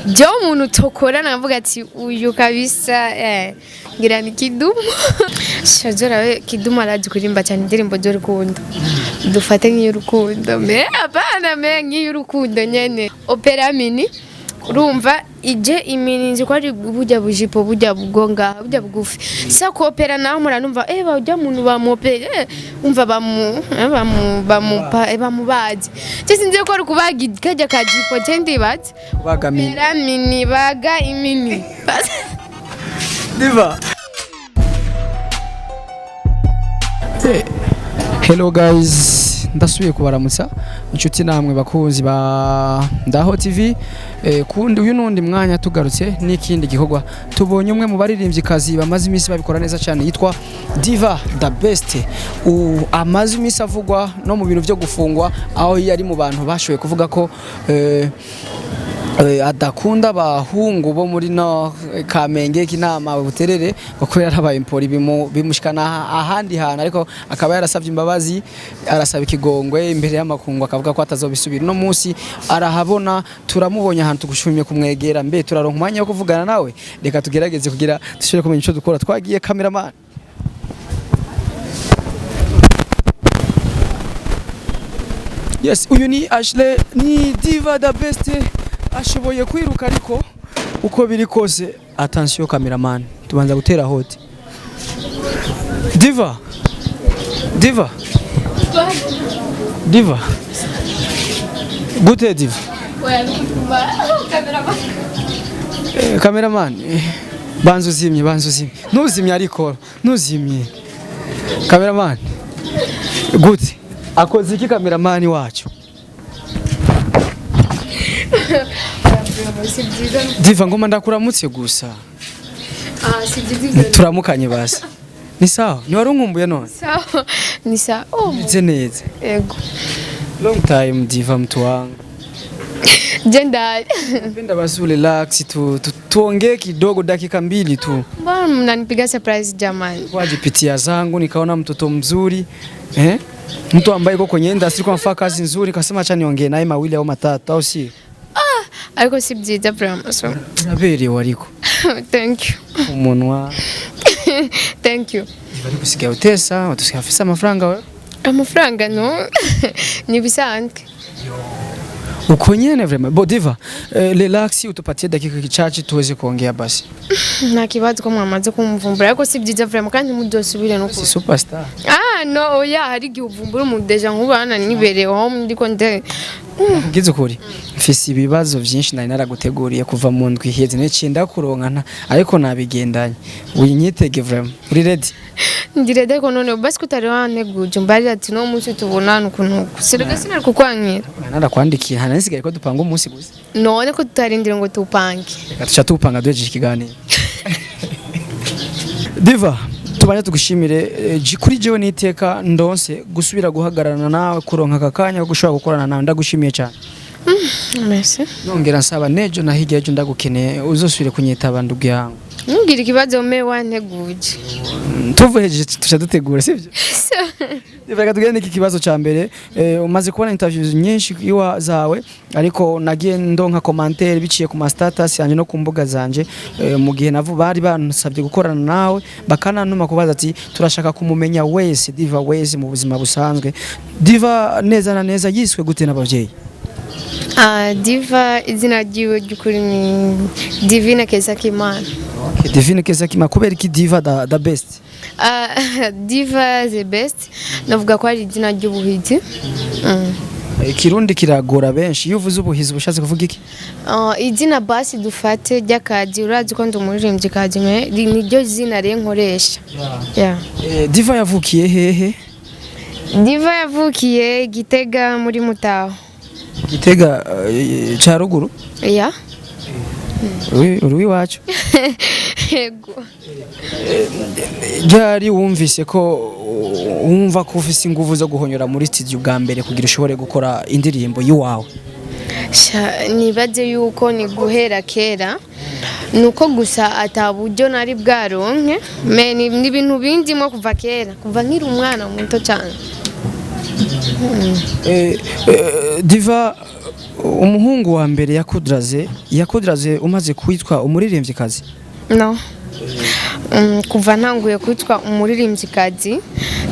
Jewe umuntu tokorana nkavuga ati uyu kabisa, ngira ni Kidumu. Shazora we, Kidumu arazi kuririmba cyane indirimbo z'urukundo. Dufate nk'iy'urukundo, mais apana, mais nk'iy'urukundo nyene. Opera mini, urumva ije imini, nzi ko ari burya bujipo burya bugonga burya bugufi sa kopera naho muranumva bajya muntu bamopere, umva bamu bamu bamu bamubazi. Je sinzi ko ari kubaga kajya kajipo, je ndibaza. Kubaga mini. Opera mini, baga imini. Diva. Hello guys, ndasubiye kubaramutsa inshuti namwe bakunzi ba Ndaho TV. Kundi uyu nundi mwanya tugarutse n'ikindi gikorwa, tubonye umwe mu baririmbyikazi bamaze iminsi babikora neza cyane yitwa Diva the Best. Amaze iminsi avugwa no mu bintu byo gufungwa, aho yari mu bantu bashoboye kuvuga ko adakunda abahungu bo muri no Kamenge, Kinama, Buterere, ngo kubera yarabaye impori bimushikana ahandi hantu, ariko akaba yarasabye imbabazi, arasaba ikigongwe imbere y'amakungu, akavuga ko atazobisubira. No munsi arahabona, turamubonye ahantu, tugushimye kumwegera, mbe turaronka umwanya wo kuvugana nawe. Reka tugerageze kugira dushobore kumenya ico dukora. Twagiye, cameraman. Yes, uyu ni Ashley, ni Diva the Best, ashoboye kwiruka, ariko uko biri kose, attention cameraman, tubanza gutera hoti. Diva, Diva, Diva, gute Diva? Cameraman, banza uzimye, banza uzimye, ntuzimye, ariko ntuzimye. Cameraman, gute? Akoze iki cameraman wacu? Si byiza. Diva, ngoma ndakuramutse gusa. Ah, si byiza ibyo. Turamukanye basi. Ni sawa? Ni wari unkumbuye none? Sawa, ni sawa, oh. Meze neza. Yego. Long time, Diva, mtu wangu. Je ndari. Napenda basi relax tu, tuongee kidogo dakika 2 tu. Mbona mnanipiga surprise jamani? Wajipitia zangu nikaona mtoto mzuri, eh? Mtu ambaye yuko kwenye industry kwa mfaa kazi nzuri, kasema acha niongee naye mawili au matatu, au si? Ariko si byiza vraiment, so. Uraberewe ariko. Thank you. Umunwa. Thank you. Bari gusigaye utesa, udusigaye ufise amafaranga wewe. Amafaranga no ni ibisanzwe. Uko nyene vraiment. Bo Diva, relax, utupatie dakika kichache tuweze kuongea basi. Nta kibazo ko mwamaze kumvumbura, ariko si byiza vraiment, kandi mudosubire no Si ku superstar. Ah no, oya, hari igihe uvumbura umuntu déjà nk'ubana nibereye home ndiko nde. Ngize ukuri, mfise ibibazo vyinshi nari naraguteguriye kuva mu ndwi iheze, niciye ndakuronkana, ariko nabigendanye. Winyitege vraiment. Uri ready? Ndi ready, ariko none basi ko utari wanteguje mbarira ati no munsi tubonana ukuntu sirega sinari kukwankira. Narakwandikiye, nta nasigaye ko dupanga umunsi gusa. None ko tutarindira ngo tupange? Reka tuca tuwupanga duhejeje ikiganiro. Diva, tubanye tugushimire, kuri jewe n'iteka ndonse gusubira guhagararana nawe, kuronka aka kanya ko gushobora gukorana nawe, ndagushimiye cyane. Merci. Nongera nsaba nejo na hirya ejo ndagukeneye, uzosubire kunyitaba ndugu yangu. Ntugire ikibazo, me wanteguje. Tuvuhejeje tuca dutegura, sivyo? Reka tugende n'iki kibazo ca mbere. Umaze kubona interviews nyinshi iwa zawe, ariko nagiye ndonka commentaire biciye ku ma status yanje no ku mbuga zanje, mu gihe navo bari bansabye gukorana nawe, bakanantuma kubaza ati turashaka kumumenya wese, Diva wese mu buzima busanzwe. Diva neza na neza yiswe gute n'abavyeyi? Ah, Diva izina ryiwe ry'ukuri ni Divine Kezakimana. Okay, Divine Kezakima. Kubera iki Diva the Best? Ah, Diva the Best navuga ko ari izina ry'ubuhizi. Ikirundi kiragora benshi. Iyo uvuze ubuhizi ubushatse kuvuga iki? Ah, izina basi dufate ry'akazi, urazi ko ndi umuririmbyikazi, mais niryo zina rero nkoresha. Yeah. Diva yavukiye hehe? Diva yavukiye Gitega muri Mutaho. Gitega ca ruguru? Yeah. Uri iwacu. Yego. Ryari wumvise ko wumva ko ufise inguvu zo guhonyora muri studio bwa mbere kugira ushobore gukora indirimbo y'iwawe? Sha, nibaze yuko ni guhera kera, nuko gusa ata buryo nari bwaronke, mais ni ibintu bindimo kuva kera, kuva nkiri umwana muto cyane. Diva, Umuhungu wa mbere yakudiraze umaze kwitwa umuririmvyikazi? No. Kuva ntanguye kwitwa umuririmvyikazi,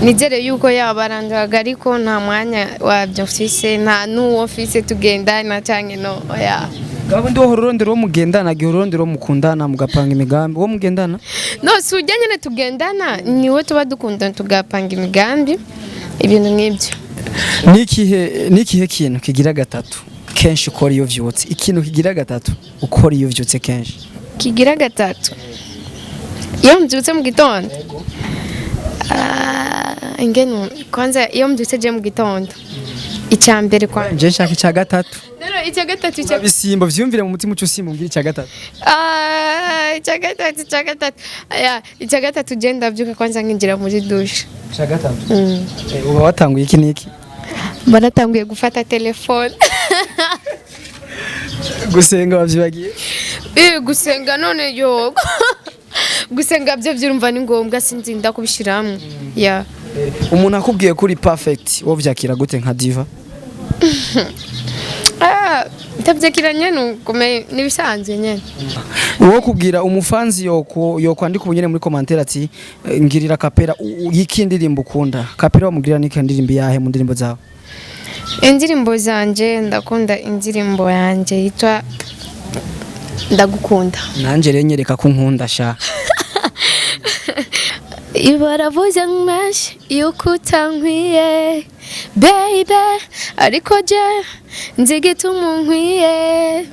nizere yuko yabarangaga, ariko nta mwanya wabyo mfise, nta n'uwo mfise tugendana canke no, oya. Gabo ndi wohora urondera uwo mugendana, gihe urondera uwo mukundana mugapanga imigambi, uwo mugendana? No, si ujya nyene tugendana, niwe tuba dukundana tugapanga imigambi, ibintu nk'ibyo. Nikihe kintu kigira gatatu kenshi ukora iyo vyutse? Ikintu kigira gatatu ukora iyo vyutse kenshi? Kigira gatatu iyo mbyutse mu gitondo? Ah, ingene kwanza iyo mbyutse je mu gitondo, icya mbere kwanza Nje nshaka icya gatatu. No, icya gatatu, icya Bisimba vyumvire mu mutima uco usimba umbwire icya gatatu. Ah, icya gatatu, icya gatatu, aya, icya gatatu, je ndabyuka kwanza nkinjira muri douche. Icya gatatu? Uba watanguye iki niki? Mba natanguye gufata telefone. Gusenga wavyibagiye? Eh, gusenga none yo, gusenga byo byurumva ni ngombwa, sinzi ndakubishiramwe ya. Umuntu akubwiye kuri perfect, wo vyakira gute nka Diva? Ah, ndabyakira nuko nibisanzwe nyene. Uwo kubwira umufanzi yoko yokwandika ubunyene muri commentaire ati ngirira kapera y'iki ndirimbo ukunda, kapera wamubwira niki ndirimbo yahe mu ndirimbo zawe? Indirimbo zanje, ndakunda indirimbo yanje yitwa Ndagukunda. Nanje rero nyereka ko nkunda sha. Ibaravuze menshi yuko utankwiye baby, ariko je nzi igituma unkwiye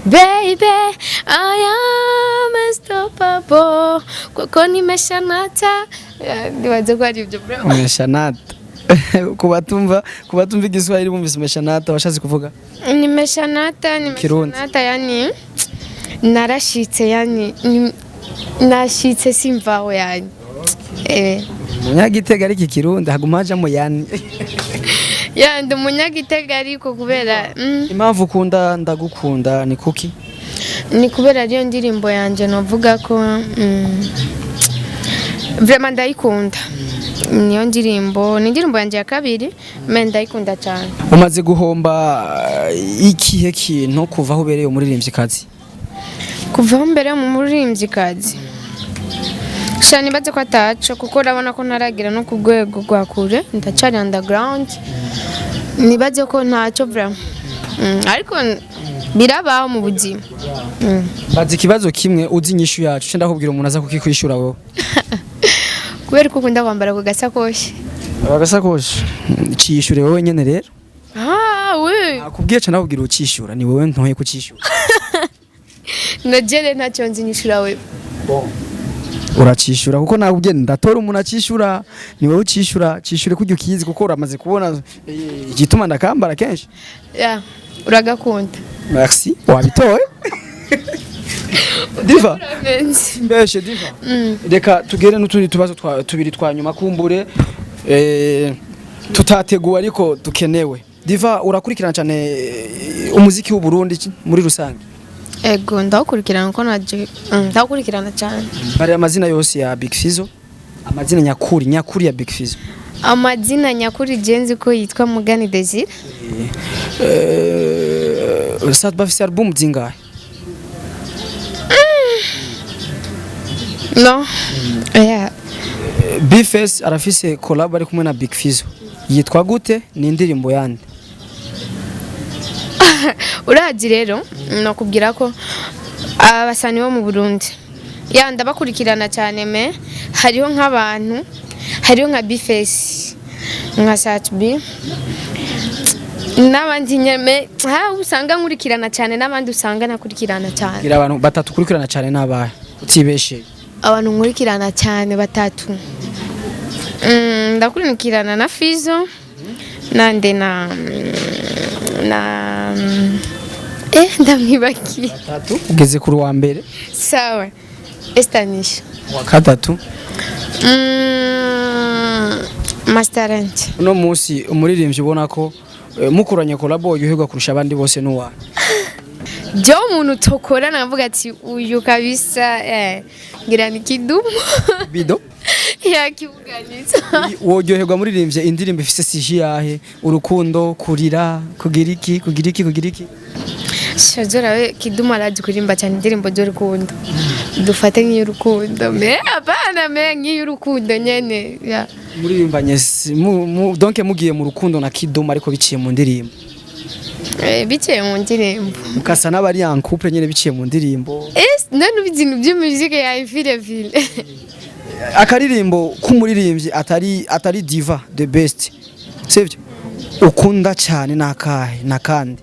baby. I am unstoppable kuko nimesha nata. Ndibaze ko ari ibyo bro. Umeshanata, kubatumva igiswahili bumvise umeshanata washatse kuvuga? Nimeshanata. Kirundi. Nimeshanata, yani narashitse, yani nashitse simvaho, yani. Umunyagitega ariko ikirundi haguma hajamo yani. Ya, ndi umunyagitega ariko kubera Impamvu ukunda Ndagukunda ni kuki? Ni kubera ariyo ndirimbo yanje novuga ko vraiment ndayikunda. Niyo ndirimbo, ni indirimbo yanje ya kabiri, mais ndayikunda cyane. Umaze guhomba ikihe kintu kuva aho ubereye umuririmvyikazi? Kuva aho mbere mu muririmvyikazi, sha nibaze ko ataco, kuko urabona ko ntaragira no ku rwego rwa kure, ndacari underground. Nibaze ko ntacyo vraiment. Ariko birabaho mu buzima. Baza ikibazo kimwe uzi inyishu yacu, ce ndakubwira umuntu aza kukikwishura wowe. Kubera ko ukunda kwambara ku gasakoshi. Agasakoshi ciyishure wowe nyene rero. Ah oui. Akubwiye ce ndakubwira ucishura, ni wowe ntoye kucishura. Nojere ntacyo nzi nyishura wewe. Uracishura kuko nakubwiye ndatora umuntu acishura, ni wowe ucishura. Cishure kurya ukizi, kuko uramaze kubona igituma ndakambara kenshi. Ya, uragakunda. Merci, wabitoye Diva. Urabenze. Mbeshe Diva, reka tugere n'utundi tubazo tubiri twa nyuma kumbure tutateguwe ariko dukenewe. Diva, urakurikirana cyane umuziki w'u Burundi muri rusange? Ego, ndawukurikirana ko naje ndawukurikirana cyane. Bari amazina yose ya Big Fizzo, amazina nyakuri nyakuri ya Big Fizzo. Amazina nyakuri jenzi ko yitwa Mugani Desire. Sat bafise album zingahe? No, yeah. Bface arafise collab ari kumwe na Big Fizzo, yitwa gute? Ni indirimbo yande? Urazi rero nakubwira ko abasani bo mu Burundi ya ndabakurikirana cyane, mais hariho nk'abantu, hariho nka Bface, nka Satbi n'abandi nyeme ha usanga nkurikirana cyane, n'abandi usanga nakurikirana cyane. Gira abantu batatu kurikirana cyane n'abahe utibesheye. Abantu nkurikirana cyane batatu, ndakurikirana na Fizo nande na ndamwibagiye. Batatu, ugeze kuri wa mbere. Sawa, Estanisha. Wa gatatu? Masterant. Uno munsi umuririmbyi ubona ko mukuranye collab yoherwa kurusha abandi bose n'uwa? Jewe umuntu tokora navuga ati uyu kabisa, ngira ni Kidumu. Bido. Yakibuganiza. Woryoherwa muririmbye indirimbo ifise sujet yahe? Urukundo, kurira, kugira iki, kugira iki, kugira iki? Shazora Kidumu arazi kuririmba cyane indirimbo z'urukundo. Dufate nk'iy'urukundo, mais apana, mais nk'iy'urukundo nyene, ya. Muririmbanye donc mugiye mu rukundo na Kidumu, ariko biciye mu ndirimbo. Biciye mu ndirimbo. Mukasa n'abari en couple nyene biciye mu ndirimbo. None ibintu by'umuziki ya vile vile. Akaririmbo k'umuririmbyi atari Diva the Best, sivyo, ukunda cyane nakahe nakandi?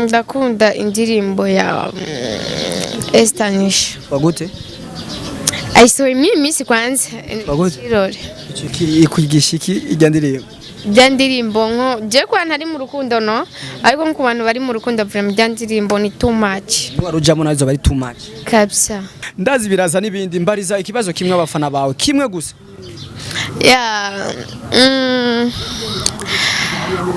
Ndakunda indirimbo ya Estanisha. Bagute? Ayisohoye imwe iminsi kwanza. Bagute? Kirore. Ikwigisha iki ijya ndirimbo? Bya ndirimbo nko je kwa ntari mu rukundo, no, ariko nko ku bantu bari mu rukundo, vraiment bya ndirimbo ni too much. Wari ujamo nazo bari too much. Kabisa. Ndazi biraza n'ibindi. Mbariza ikibazo kimwe abafana bawe, kimwe gusa. Ya,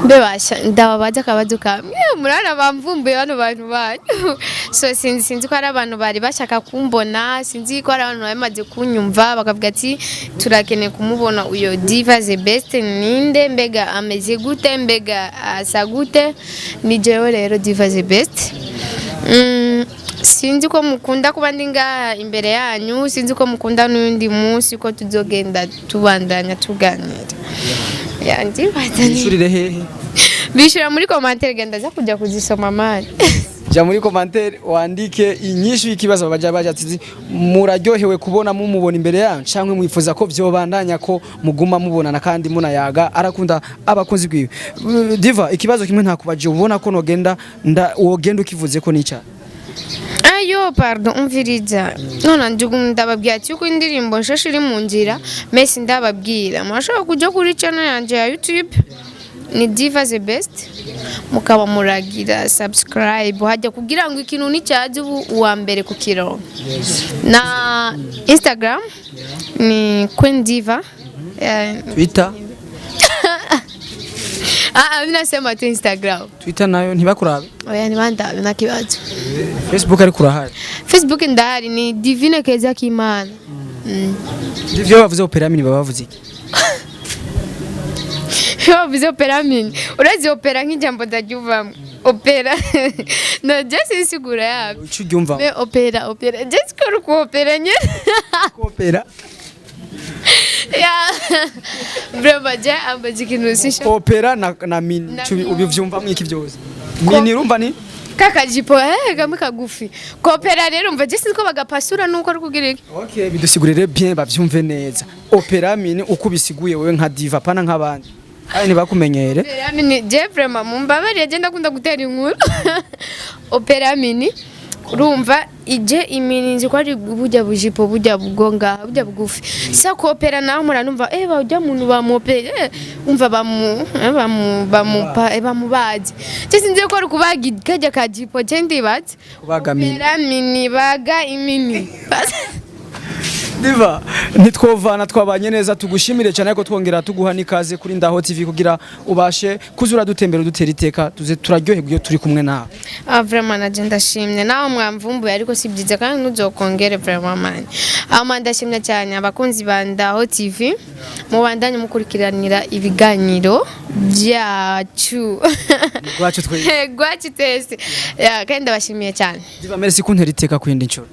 mbebasha ndababaza akabazo kamwe. Murana bamvumbuye bano bantu banyu, so sinzi ko ari abantu bari bashaka kumbona, sinzi ko ari abantu bamaze kunyumva bakavuga ati turakeneye kumubona uyo Diva the Best ninde, mbega ameze gute, mbega asa gute? Ni jewe rero Diva the Best. Sinzi ko mukunda kuba ndi ngaha imbere yanyu, sinzi ko mukunda n'undi munsi ko tuzogenda tubandanya tuganira. Ya, ndibaza Ishurire hehe? Bishira muri commentaire, genda za kujya kuzisoma mani. Jya muri commentaire wandike inyishu y'ikibazo baja baja ati muraryohewe kubona mumubona imbere yanyu, canke mwifuza ko vyobandanya ko muguma mubonana kandi munayaga, arakunda abakunzi bwiwe. Diva, ikibazo kimwe ntakubaje, ubona ko nogenda nda wogenda ukivuze ko nica. Ayo, pardon, umviriza, none njugu ndababwira ati yuko indirimbo nshasha iri mu nzira, mesi ndababwira murashobora kuja kuri channel yanje ya YouTube, ni Diva the Best, mukaba muragira subscribe hajya kugira ngo ikintu nicyaza ubu uwa mbere kukironka. Na Instagram ni Queen Diva. Twitter? Ah, ah, nasema tu Instagram. Twitter nayo ntibakurabe? Oya, ntibandabe nta kibazo. Facebook ariko urahari? Facebook ndahari, ni Divine Keza Kimana. Ivyo bavuze Opera Mini baba bavuze iki? Iyo bavuze Opera Mini, urazi opera nk'ijambo ndaryuvamo opera, no just insigura yabyo. Ico uryumva? Mais opera, opera just ko ku opera nyene. Opera. Ya, vraiment je ambaje ikintu sisha. Opera na mini. Na Ico mini. ubivyumvamwo iki vyose? Mini urumva ni Kakajipo kamwe kagufi kopera. Rero umva je sinzi ko bagapasura nuko ari kugira iki. Okay, bidusigurire bien bavyumve neza. Opera Mini uko ubisiguye wewe nka Diva, pana nk'abandi. Kandi ntibakumenyere. Opera Mini, je vraiment mumbabarire, je ndakunda gutera inkuru. Opera Mini, urumva ije imini nzi ko ari burya bujipo burya bugonga burya bugufi. Sa kopera naho muranumva bajya muntu bamopera, umva bamu bamu bamupa bamubazi. Je sinzi ko ari kubaga kajya kajipo, je ndibaza. Kubaga mini. Opera Mini, baga imini. Diva, ntitwovana twabanye neza, tugushimire cyane, ariko twongera tuguha n'ikaze kuri Ndaho TV kugira ubashe kuzura dutembera dutera iteka, tuze turaryoherwa iyo turi kumwe nawe. Ah, vraiment naje ndashimye nawe mwamvumbuye, ariko si byiza kandi ntuzokongere vraiment man. Ama ndashimye cyane abakunzi ba Ndaho TV, mubandanye mukurikiranira ibiganiro byacu. Rwacu twe. Gwacu twese. Ya, kandi ndabashimiye cyane. Diva, merci kuntera iteka ku yindi nshuro.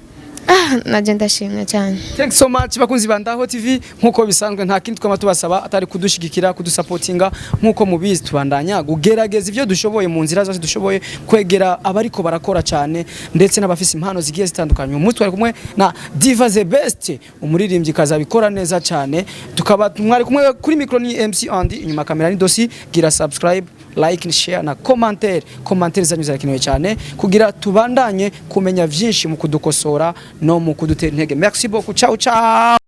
Ah, naje ndashimye cyane. Thanks so much bakunzi ba Ndaho TV. Nkuko bisanzwe nta kindi twama tubasaba atari kudushigikira, kudusapotinga. Nkuko mubizi, tubandanya kugerageza ivyo dushoboye mu nzira zose dushoboye kwegera abariko barakora cyane ndetse n'abafise impano zigiye zitandukanye. Umunsi twari kumwe na Diva the Best, umuririmbyi kazabikora neza cyane. Tukaba mwari kumwe kuri micro ni MC Andy, inyuma kamera ni Dosi. Gira subscribe, like, share na commentaire. Commentaire zanyu zirakenewe cyane kugira tubandanye kumenya vyinshi mu kudukosora no mu kudutera intege. Merci beaucoup, ciao ciao.